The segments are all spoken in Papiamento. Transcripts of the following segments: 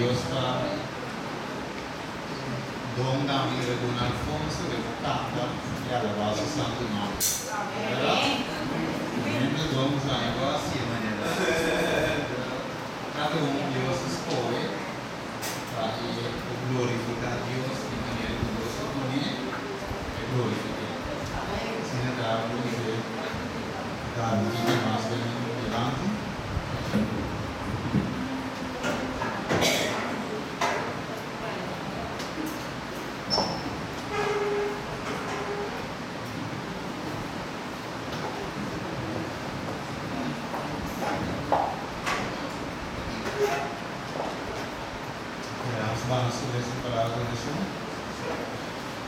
Dios pa don na mi Don Alfonso e por canta y alaba su santo nomber. Verdad? Tremendo don sa bo haci e manera. Cada un Dios a scoge pa e por glorifica Dios di manera cu Dios a pone e glorifique. Asina ta bo mester da un poquito mas den dilanti.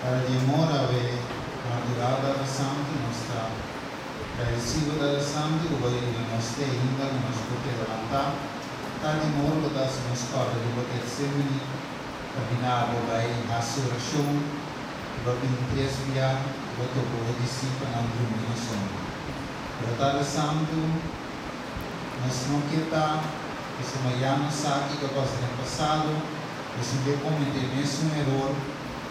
Para di amor awe madrugada di santu nos ta gradecido Tata Santu cu bo a yuda nos te ainda cu nos por keda lanta. Ta di amor bo ta haci nos corda riba Getsemani caminda bo bay haci oracion y bo a bini tres bia y bo topa bo discipelnan drumi na soño. Pero Tata Santu nos no kier ta pasobra ya nos sa kico a pasa den pasado, nos no kier comete mesun eror.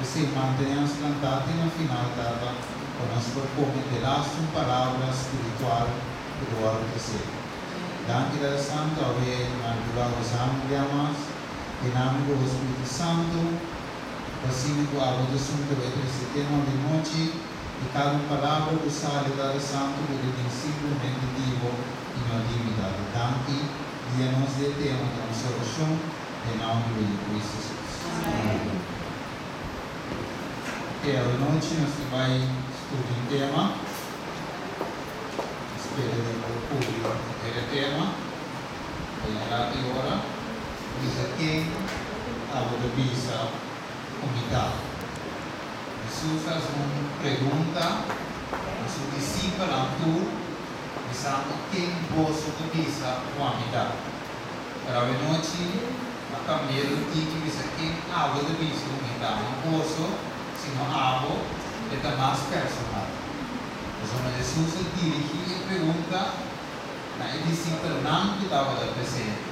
P'esei mantené nos plantá te na final, Tata, pa nos por come delaste un palabra spiritual ku ta wòrdu tresé. Danki, Tata Santu, awe madrugá gozá un bia mas, yena mi ku bo Spiritu Santu, pa asina ku abo ta esun ku ta bai trese tema awe nochi, i kada un palabra ku sali, Tata Santu, ku ta bin simplemente di bo i no di mi, Tata. Danki, guia nos di e tema ta nos orashon. Den nomber di Cristo Jesus. Amen. Ok, awanochi nos ta bai studia un tema. Spera di por cubri henter e tema den un rato y ora. Bisa ken abo ta bisa cu mi ta? Jesus a haci un pregunta na su discipelnan tur, bisando, Ken boso ta bisa cu ami ta? Pero awenochi a cambia lo tiki bisa ken abo ta bisa cu mi ta, no boso, sino abo, e ta mas personal. Pasobra Jesus a dirigi e pregunta na e disipelnan cu tabata presente.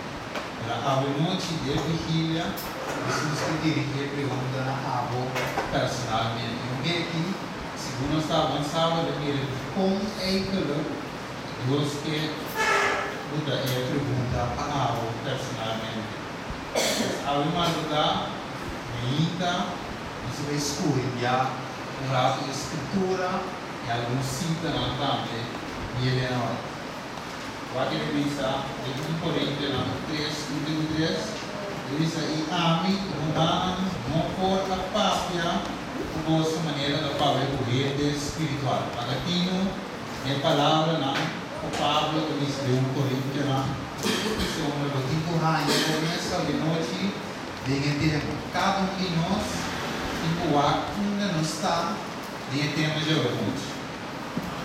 Pero awenochi di e vigilia, Jesus ta dirigi e pregunta na abo personalmente. Un beki, segun nos ta avansa, bo ta mira dicon eigenlijk Dios ke bo ta e pregunta pa abo personalmente. Pues awe madrugá, meinta, nos a bai scurindia un rato e Scritura y algun citanan tambe di Elena White. Wak e bisa den un Corintionan tres, 1 te ku 3, e bisa, I ami, rumannan, no por a papia cu boso manera ta papia cu hende spiritual. Paga tinu. E palabranan ku Pablo ta bisa den un Korintionan pasobra bo tin ku haña bo mes awenochi den e tema. Kada un di nos tin ku wak unda nos ta den e tema dje awenochi.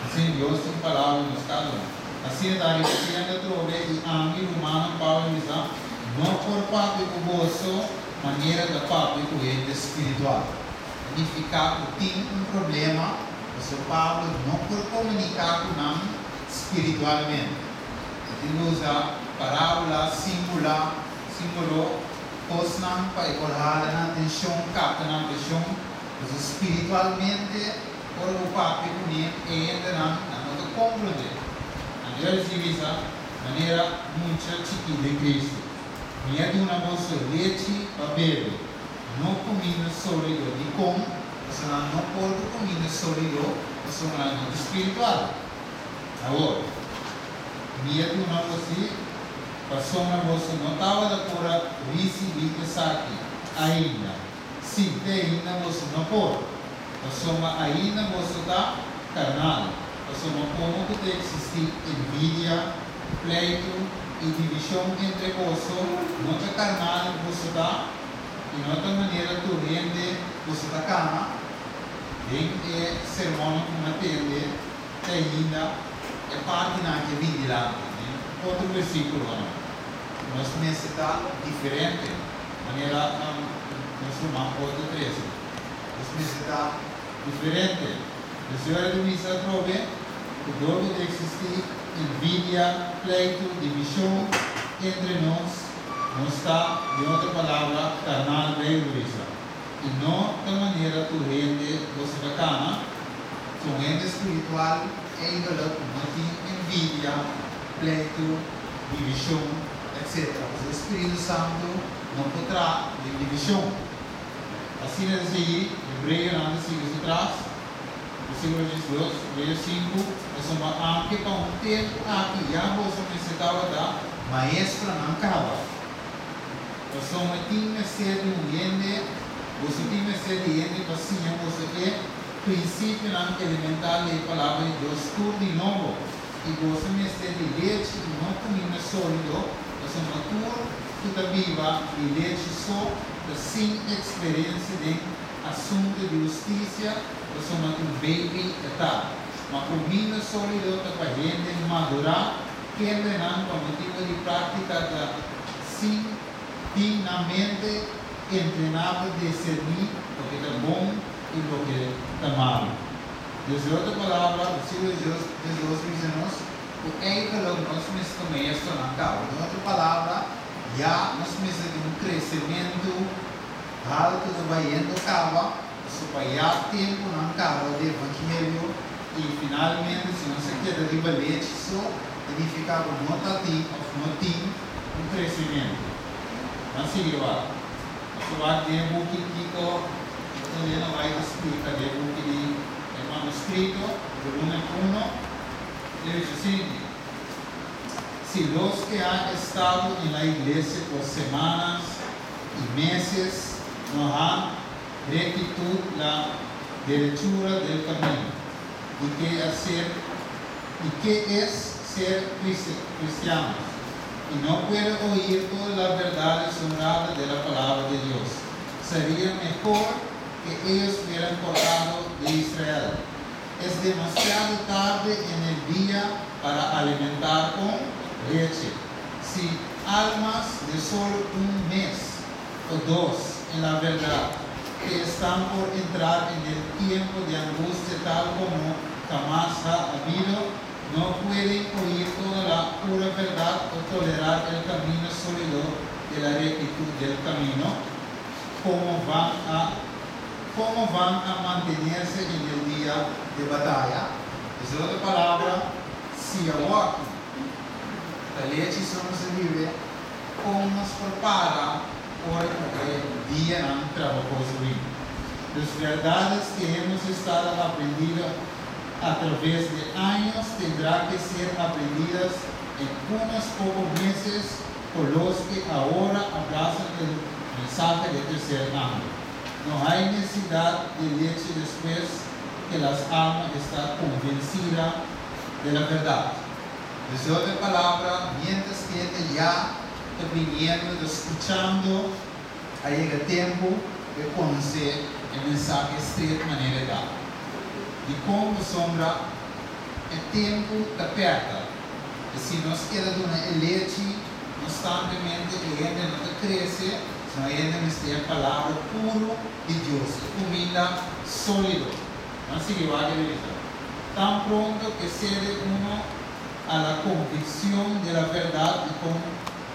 Asina Dios tin palabra di nos kada un. Asina ta ripitiendo atrobe i ami, rumannan, Pablo a bisa, no por papia ku boso manera ta papia ku hende spiritual. Ta nifiká ku tin un problema. Pasobra Pablo no por komuniká ku nan spiritualmente. E tin ku usa parábola, símbula, símbolo, kosnan pa e por hala nan atenshon, kapta nan atenshon. Pasobra spiritualmente, ora bo papia kuné, e hendenan nan no ta komprondé. Anto e a bisa, Manera mucha chikí den Kristu, mi a duna boso lechi pa bebe, no kuminda sólido. Dikon? Pasobra nan no por ku kuminda sólido, pasobra nan no ta spiritual. Awor, mi a duna boso pasobra boso no tabata por a risibí esaki ainda. Sí, te ainda boso no por, pasobra ainda boso ta karnal. Pasobra komo ku ta eksistí envidia, pleitu i divishon entre boso, no ta karnal boso ta? I no ta manera tur hende boso ta cana den e sermonnan cu mi a tende te ainda e partinan aki a bin dilanti den otro versiculonan. Nos mester ta diferente, manera nos ruman Otto trece. Nos mester ta diferente. Nos Señor a bisa atrobe cu dor cu ta existi envidia, pleitu, division entre nos. Nos ta, den otro palabra, karnal Beibel bisa. I no ta manera tur hende boso ta kana. So un hende spiritual eigenlijk no tin envidia, pleitu, divishon, etc. Pasobra e Spiritu Santu no por traha den divishon. Asina ta sigui, Hebreonan ta sigui su tras, versíkulo 12, Hebreo 5, Pasobra anke pa un tempu aki ya boso mester tabata maestronan kaba. Pasobra tin mester di un hende, boso tin mester di hende pa siña boso e prinsipionan elemental di e Palabra di Dios tur di nobo. I boso mester di lechi i no kuminda sólido, pasobra tur ku ta biba di lechi so ta sin eksperensia den asuntu di hustisia, pasobra un beibi e ta. Ma kuminda sólido ta pa hende madurá, kendenan pa motibu di práktika ta sin tin nan mente entrená pa diserní loke ta bon i loke ta malu. Dus di otro palabra, versíkulo 12 bisa nos ku eigenlijk nos mester tuma estonan kaba. Den otro palabra, ya nos mester tin un kresementu haltu ta bayendo kaba, pasobra pa ya tempunan kaba di evangelio i finalmente si nos a keda riba lechi so, ta nifiká ku no ta tin òf no tin un kresementu. Nan sigui wak. Nos a wak den e buki kiko Elena White a splika den e buki di e manuskrito, volumen uno, e dice asina, Si los que han estado en la iglesia por semanas y meses no han rectitud la derechura del camino, y qué hacer y qué es ser cristianos, y no puede oír todas las verdades honradas de la palabra de Dios, sería mejor que ellos hubieran cortado de Israel. Es demasiado tarde en el día para alimentar con leche. Si almas de solo un mes o dos en la verdad, que están por entrar en el tiempo de angustia tal como jamás ha habido, no pueden oír toda la pura verdad o tolerar el camino sólido de la rectitud del camino, ¿cómo van a mantenerse en el día de batalla? Es otra palabra, si awor ta lechi so nos a biba, kon nos por para ora ku e dianan trabahoso bin? Las verdades que hemos estado aprendiendo a través de años tendrá que ser aprendidas en unos pocos meses por los que ahora abrazan el mensaje del tercer ángel. No hay necesidad de leche después que las almas están convencidas de la verdad. Desde otra palabra, mientras que ya está viniendo, escuchando, ahí llega tiempo de conocer el mensaje de manera de como sombra, el tiempo está perta. I si nos keda duna e lechi, konstantemente e hende no ta krese, sino e hende mester e palabra puro di Dios, kuminda sólido. Ban sigui wak e bisa. Tan pronto que cede uno a la convicción de la verdad y con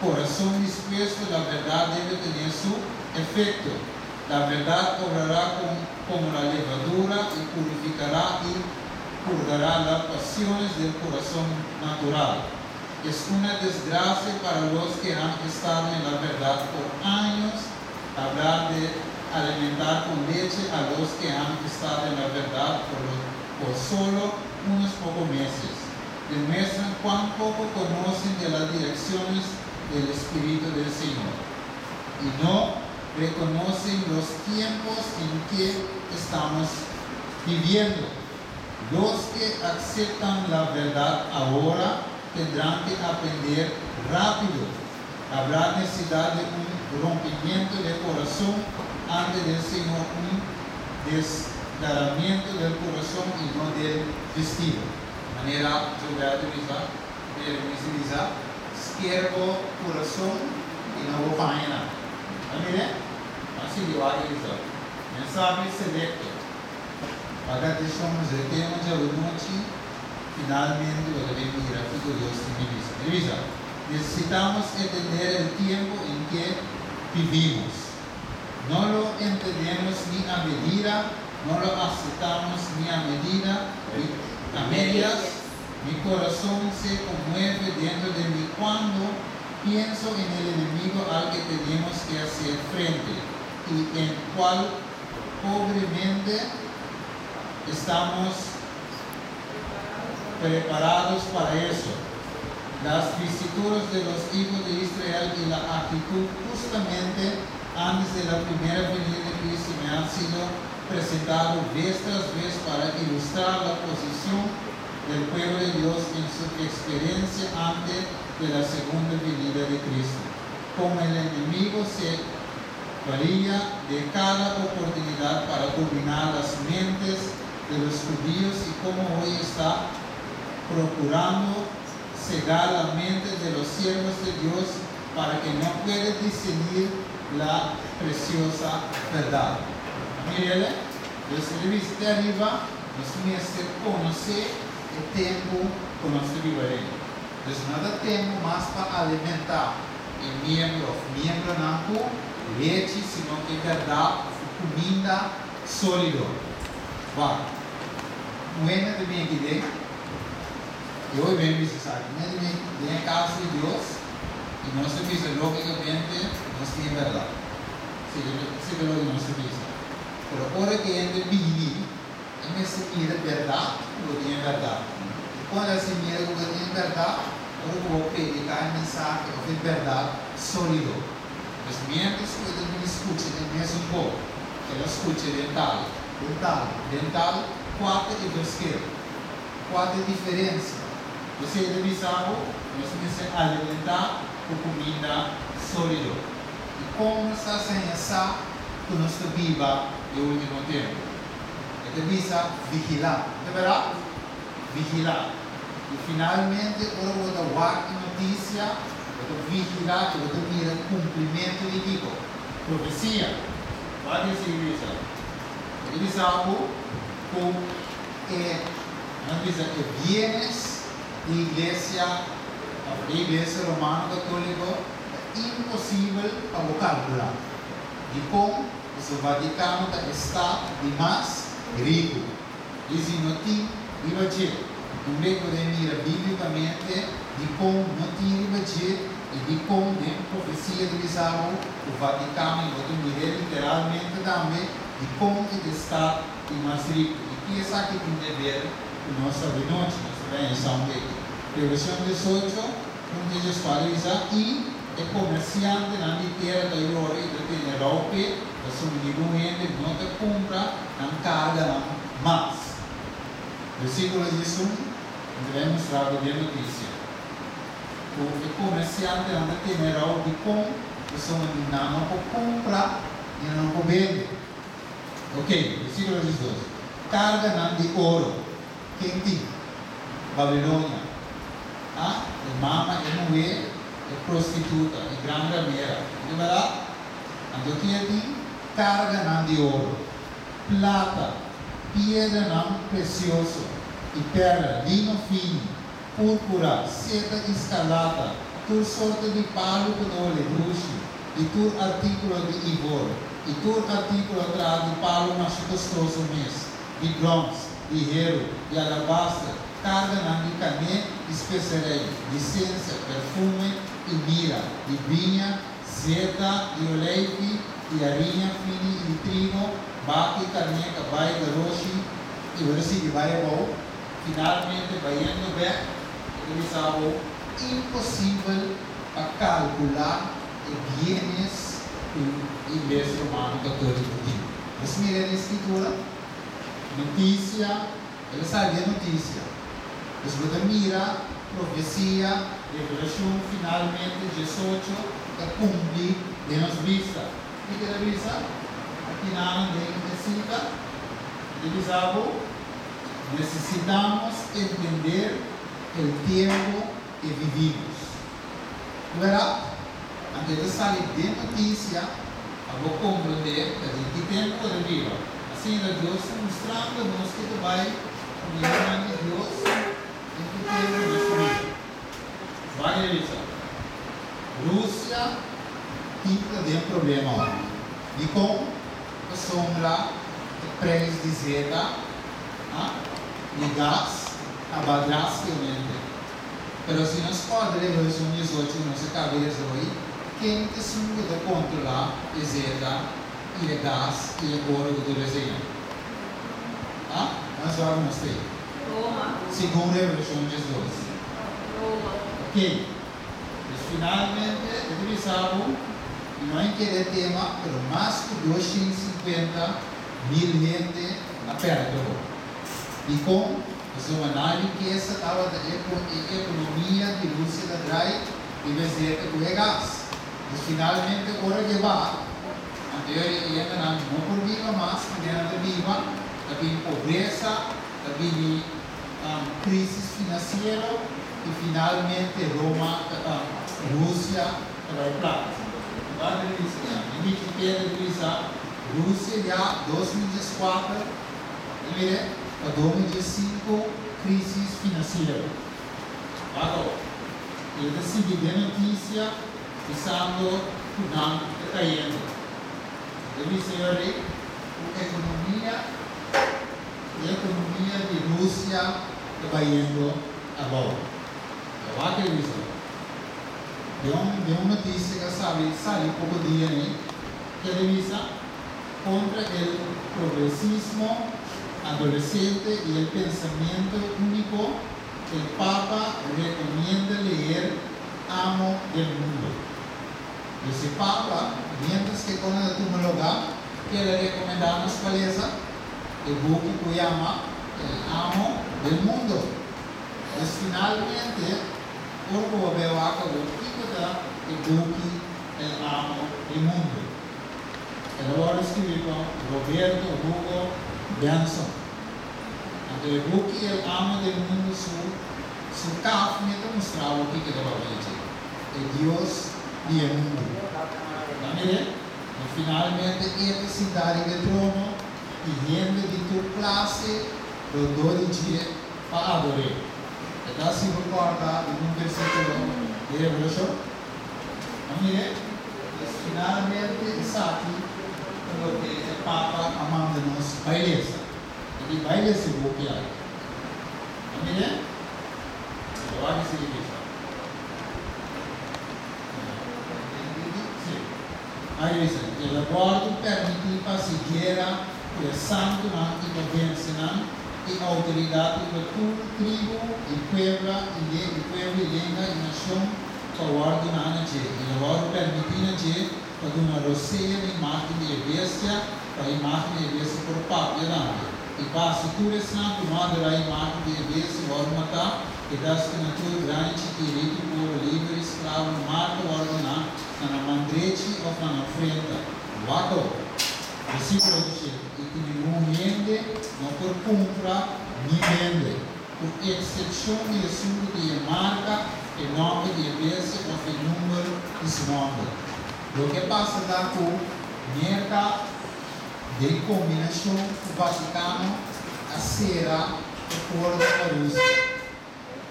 corazón dispuesto, la verdad debe tener su efecto. La verdad obrará como la levadura y purificará y purgará las pasiones del corazón natural. Es una desgracia para los que han estado en la verdad por años hablar de alimentar con leche a los que han estado en la verdad por solo unos pocos meses. Demuestran cuán poco conocen de las direcciones del Espíritu del Señor y no reconocen los tiempos en que estamos viviendo. Los que aceptan la verdad ahora tendrán que aprender rápido. Habrá necesidad de un rompimiento de corazón ante del Señor, un desgarramiento del corazón y no del vestido. Manera Gilberto bisa, Jeremias bisa, sker bo kurason i no bo paña. Mira, asina ku bisa. Mensahe selekto. Paga atenshon na e tema di anochi, finalmente bo ta bai mira kiko Dios tin di bisa. Bisa. Necesitamos entender el tiempo en que vivimos. No lo entendemos ni a medida, no lo aceptamos ni a medida, ni a medias. Mi corazón se conmueve dentro de mí cuando pienso en el enemigo al que tenemos que hacer frente y en cual pobremente estamos preparados para eso. Las vicisitudes de los hijos de Israel y la actitud justamente antes de la primera venida de Cristo me han sido presentado vez tras vez para ilustrar la posición del pueblo de Dios en su experiencia antes de la segunda venida de Cristo. Como el enemigo se valía de cada oportunidad para dominar las mentes de los judíos y como hoy está procurando cegar la mente de los siervos de Dios para que no pueda discernir la preciosa verdad. Mire, Dios le viste ariba, nos mester konosé e tempu ku nos ta biba aden. Dus no ta tempu mas pa alimentá e miembro òf miembronan ku lechi, sino e bèrdat òf kuminda sólido. Wak, un hende ta bin aki den, i hopi ben bisa esaki, un hende ta bin den e kas di Dios i nos ta bisa lógikamente nos tin e bèrdat. Esei ta loke nos ta bisa. Pero ora ku e hende bini, e mester mira bèrdat ku bo tin e bèrdat. I kon el a hasi mira ku bo tin e bèrdat? Ora ku bo prediká e mensahe òf e bèrdat sólido. Pues miéntras ku e ta bini skucha den mesun bo, el a skucha den tal, den tal, den tal, kua ta e verschil? Kua ta e diferensia? Esei ta bisa bo, nos mester alimentá ku kuminda sólido. I kon nos ta siña sa ku nos ta biba e último tempu? E ta bisa, Vigilá. No ta bèrdat? Vigilá. I finalmente, ora bo ta wak e notisia, bo ta vigilá i bo ta mira kumplimentu di kiko? Profesia. Wak e sigui bisa. E ta bisa bo ku e, nan ta bisa, e bienes di iglesia òf di iglesia romano katóliko ta imposibel pa bo kalkulá. Dikon? Pasobra Vatikano ta e stat di mas riku. I si no tin riba dje, un bek bo den mira bíblikamente dikon no tin riba dje i dikon den profesia ta bisa bo ku Vatikano i bo ta mir'é literalmente tambe dikon e ta e stat di mas riku i ki esaki tin de ber ku nos sabinochi. Nos ta bai hesa un bek. Revelashon 18, un te djeskuater bisa, I e komersiantenan di tera ta yora i ta tene rou p'e, pasobra ningun hende no ta kumpra nan karganan mas. Versíkulo 11, Mi ta bai mustra bo den notisia ku e komersiantenan ta tene rou dikon pasobra ni nan no por kumpra ni nan no por bende. Ok, versíkulo 12, Karganan di oro, ken tin? Babilonia. A, e mama, e muhé, e prostituta, e gran ramera. No ta bèrdat? Anto ki e tin? Karganan di oro, plata, piedranan presioso i pèrla, lino fini, púrpura, seta i skarlata, tur sorto di palu ku ta hole dushi, i tur artíkulo di ivor, i tur artíkulo traha di palu masha kostoso mes, di bròns, di heru, di alabaster, karganan di kané i speserei, di sensia, perfume i mira, di biña, zeta di oleifi, di hariña fini i di trigo, baki, karné, kabai, garoshi, i bo ta sigui bai abou. Finalmente, bayendo bèk, e ta bisa bo, Imposibel pa kalkulá e bienes ku Iglesia Romano Katóliko tin. Nos mira den Skritura, notisia, el a sali den notisia. Pues bo ta mira profesia, Revelashon finalmente 18 ta kumpli den nos bista. Kiko e ta bisa? Aki nan den e sita e ta bisa bo, Necesitamos entender el tiempo que vivimos. Wèrat, anto e ta sali den notisia pa bo komprondé ta den ki tempu bo ta biba. Asina Dios ta mustrando nos ke ta bai ku miembronan di Dios den ki tempu nos ta biba. Wak e bisa. Problema. Dikon? Pasobra e preis di zeta i gas a baha drástikamente. Pero si nos kòrda Revelashon 18 nos a kaba di hoy, ken ta esun ku ta kontrolá e zeta i e gas i e oro ku tur esei? Ah? Nos wak nos te. Roma. Segun Revelashon 12. Roma. Ok. Pues finalmente, utilisá i no kere tema, pero mas ku 250 mil hende a pèrdè. Dikon? Pasobra nan rikesa tabata e ekonomia di Rusia ta drai i zeta ku e gas. Pues finalmente, ora ku baha, anterior ainda no por biba mas, manera di biba, tabatin pobresa, tabatin krísis finansiero i finalmente Roma, Rusia, tabata plat. Rusia, Wikipedia, Rusia ya 2004, mira, pa 2005, krísis finansiero. Awor, el a sigui e notisia pensando ku nan ta kayendo. El a bisa e ekonomia di Rusia ta bayendo abou. Awor ku el a bisa. Den un notisia ku a sali poko dia, ne? Ku el a bisa contra el progresismo adolescente y el pensamiento único, el Papa recomienda leer Amo del Mundo. Ese Papa, mientras que con el tumologa, que le recomendamos cuál es el buki ku yama El Amo del Mundo. Pues finalmente, por veo acá, el buki El Amo del Mundo. El a skirbi pa Roberto Hugo Benson. Anto, e buki El Amo del Mundo, su kaft mi ta mustra aki ku el a bisa. E Dios di mundu. Ta mira? I finalmente, e ta sinta riba e trono i hende di tur klase rondó di dje pa ador'é. Anto, si bo kòrda di un versíkulo di Revelashon, mira, finalmente esaki loke e Papa a manda nos bai lesa. I bai lesa e buki aki. Mira, awor ku signifiká. Si. Ei bisa, el a wòrdu permití pa guera ku e santunan i pa vense nan i outoridat riba tur tribu i pueblo i pueblo i lenga i nashon pa wòrdu na dje. El a wòrdu permití na dje pa duna rosea na imágen di bestia, pa imágen di bestia por papia tambe. I pa hasi tur esnan ku no adorá imágen di bestia wòrdu matá, i das ku na tur grandi, chikí, riku, pober, liber i esklabo, marka wòrdu na na man drechi òf na frente. Wak. Versíkulo 17. I ku ningun hende no por kumpra ni bende, ku eksepshon di esun ku tin e marka, e nòmber di bestia òf e number di su nòmber. Loke a pasa ta ku Merka, den kombinashon ku Vatikano, a sera e porta pa Rusia.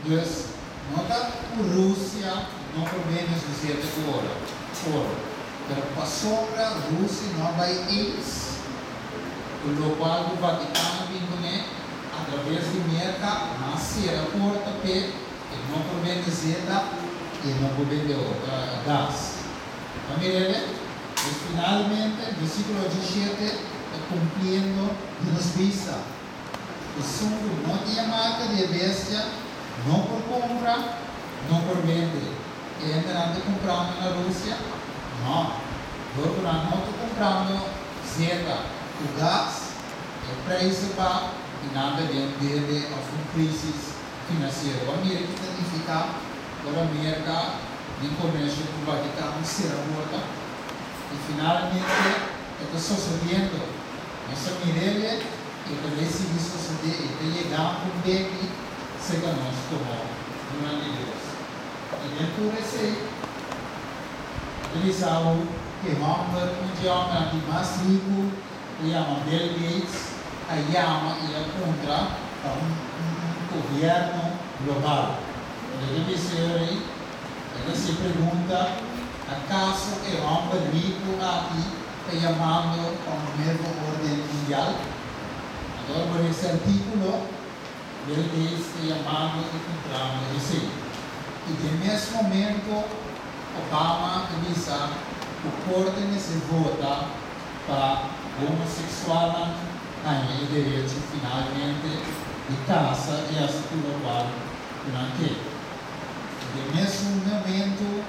Dus, no ta ku Rusia no por bende sufisiente oro, oro. Pero pasobra Rusia no bai eens, ku lokual ku Vatikano a bin kuné, a traves di Merka, a sera porta p'e, e no por bende zeta i no por bende gas. Ma mira, pues finalmente, versíkulo 17, ta kumpliendo di nos bista. Esun ku no tin marka di bestia, no por kumpra, no por bende. I hende ta kumprando na Rusia? No. Dor ku no ta kumprando zeta ku gas, e preis a baha i nan ta den debe òf un krísis finansiero. Mira kiko ta nifiká ora Amérika den kombinashon ku Vatikano sera porta i finalmente ta susediendo. Nos a mir'é i tambe sigui susedé i ta yegando un beki serka nos komo yunan di Dios. I den tur esei, el a ku hòmber, un hòmber di mas riku, ku yama Bill Gates, a yama i a kontra pa un gobièrnu global. El a bisa, el a se pregunta. Akaso e hòmber riku aki ta yamando pa un nuevo órden mundial? Anto por e artíkulo, Bill Gates ta yamando i kumprando esei. I den mes momento, Obama a bisa ku korte mester vota pa homoseksualnan haña e derecho finalmente di kasa i hasi tur lokual ku nan ke. Den mes momento,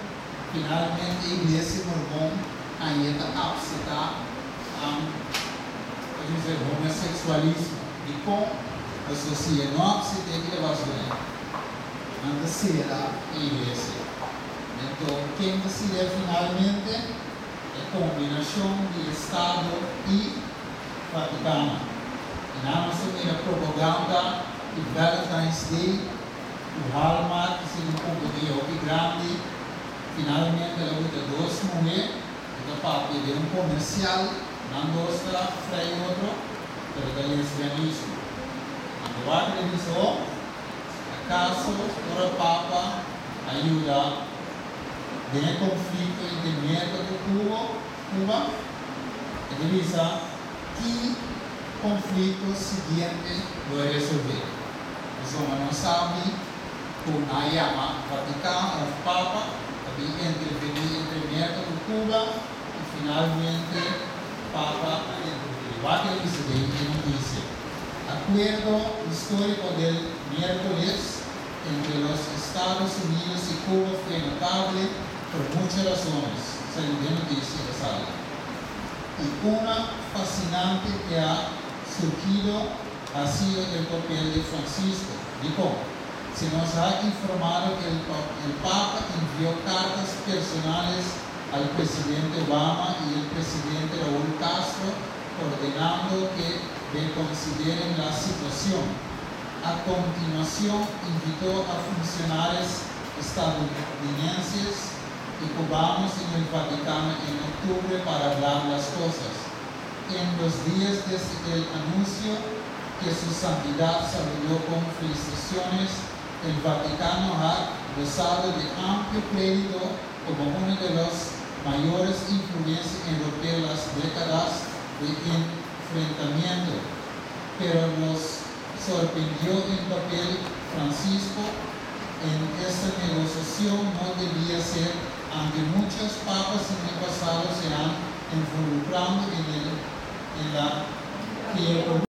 finalmente e Iglesia Mormon ainda ta aseptá homoseksualismo. Dikon? Pasobra si e no aseptá, kiko ta pasa? Nan ta sera e iglesia. Anto, ken ta sera finalmente? E kombinashon di Estado i Vatikano. I nan nos mira propaganda di Valentine's Day, e Hallmark, ku ta un kompania hopi grandi, finalmente el a buta dos muhé, ta parti di un komersial, nan dos ta frei otro, pero ta lesbianismo. Awor el bisa, akaso ora Papa a yuda den konflikto entre Merka ku Cuba, el a bisa ki konflikto siguiente lo resolvé. Anto, nos sabi ku nan a yama Vatikano òf Papa pa intervení entre Merka i Cuba i finalmente Papa a intervení. Wak el bisa den e notisia. Acuerdo histórico del miércoles entre los Estados Unidos y Cuba fue notable por muchas razones. Sali den notisia sali. Y una fascinante que ha surgido ha sido el papel de Francisco. Dijo, se nos ha informado que el Papa envió cartas personales al presidente Obama y el presidente Raúl Castro ordenando que reconsideren la situación. A continuación, invitó a funcionarios estadounidenses y cubanos en el Vaticano en octubre para hablar las cosas. En los días desde el anuncio que su santidad saludó con felicitaciones, el Vaticano ha gozado de amplio crédito como uno de los mayores influencias en romper las décadas de enfrentamiento. Pero nos sorprendió el papel Francisco en esta negociación no debía ser, aunque muchos papas en el pasado se han involucrado en la geopolítica.